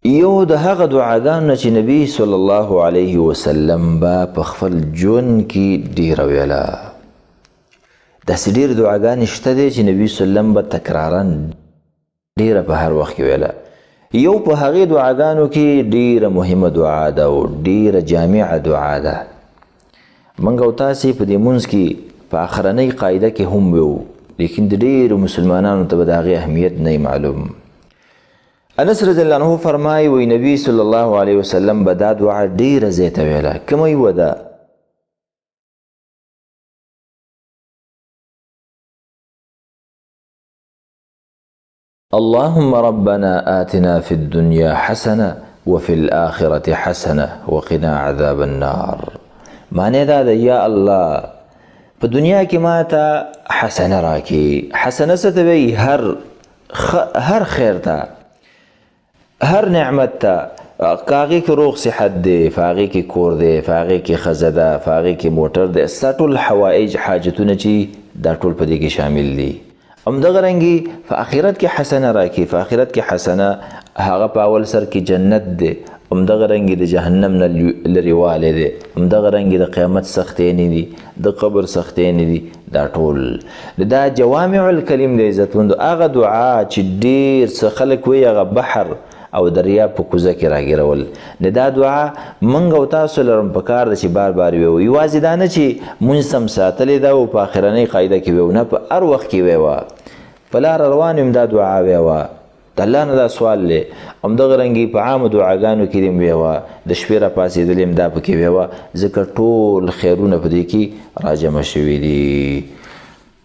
یو د هغه دعاګانو نه چې نبی صلی الله علیه وسلم به په خپل ژوند کې ډېره ویله. داسې ډېرې دعاګانې شته دی چې نبی صلی الله علیه وسلم به تکرارا ډېره په هر وخت کې ویله. یو په هغې دعاګانو کې ډېره مهمه دعا ده او ډېره جامعه دعا ده. موږ او تاسې په دې مونځ کې په آخرنۍ قاعده کې هم ویو، لیکن د ډېرو مسلمانانو ته به د هغې اهمیت نه معلوم. انس رضی الله عنه فرمایي، وی نبی صلی الله علیه وسلم به دا دعا ډېره زیاته ویله. کومه یوه ده؟ اللهم ربنا آتنا في الدنيا حسنة وفي الآخرة حسنة وقنا عذاب النار. معنی دا ده، یا الله په دنیا کې ما ته حسنه راکې. حسنه څه ته وایي؟ هر خیر ته، هر نعمت ته. که هغې کې روغ صحت دی، په هغې کې کور دی، په هغې کې ښځه ده، په هغې کې موټر دی، ستا ټول حوایج حاجتونه چې دا ټول په دې کې شامل دي. همدغه رنګي په آخرت کې حسنه راکې. په آخرت کې حسنه هغه په اول سر کې جنت دی، همدغه رنګي د جهنم نه لرېوالی دی، همدغه رنګي د قیامت سختۍ نه دي، د قبر سختۍ نه دي. دا ټول دا جوامع الکلم دی عزتمندو. هغه دعا چې ډېر څه خلک وایي هغه بحر او دریاب په کوزه کې راګیرول. نو دا دعا موږ او تاسو لرم په کار ده چې بار بار ویو. یوازې دا نه چې مونځ سم ساتلې ده او په آخرنۍ قاعده کې ویو، نه، په هر وخت کې ویوه. په لاره روان یم دا دعا ویوه، د الله نه دا سوال دی. همدغه رنګي په عامو دعاګانو کې دې هم ویوه، د شپې راپاڅېدلې هم دا پکې ویوه، ځکه ټول خیرونه په دې کې راجمع شوي دي.